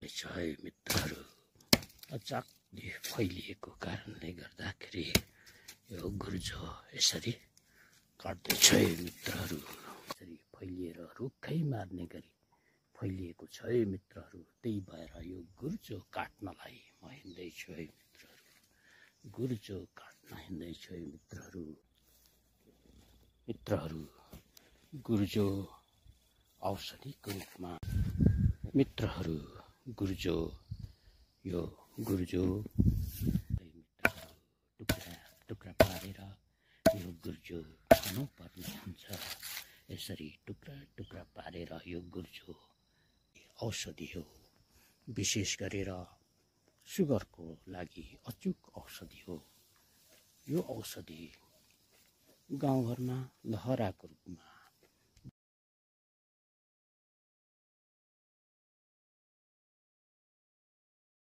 है मित्रहरू, अचाकले फैलिएको कारणले गर्दाखेरि यो गुर्जो यसरी काट्दैछ है मित्रहरू। यसरी फैलिएर रुखै मार्ने गरी फैलिएको छ है मित्रहरू। त्यही भएर यो गुर्जो काट्नलाई म हिँड्दैछु है मित्रहरू। गुर्जो काट्न हिँड्दैछु है मित्रहरू। गुर्जो औषधिको रूपमा मित्रहरू, गुर्जो यो गुर्जो टुक्रा टुक्रा पारेर यो गुर्जो खानुपर्ने हुन्छ। यसरी टुक्रा टुक्रा पारेर यो गुर्जो औषधि हो। विशेष गरेर सुगरको लागि अचुक औषधि हो। यो औषधि गाउँघरमा लहराको रूपमा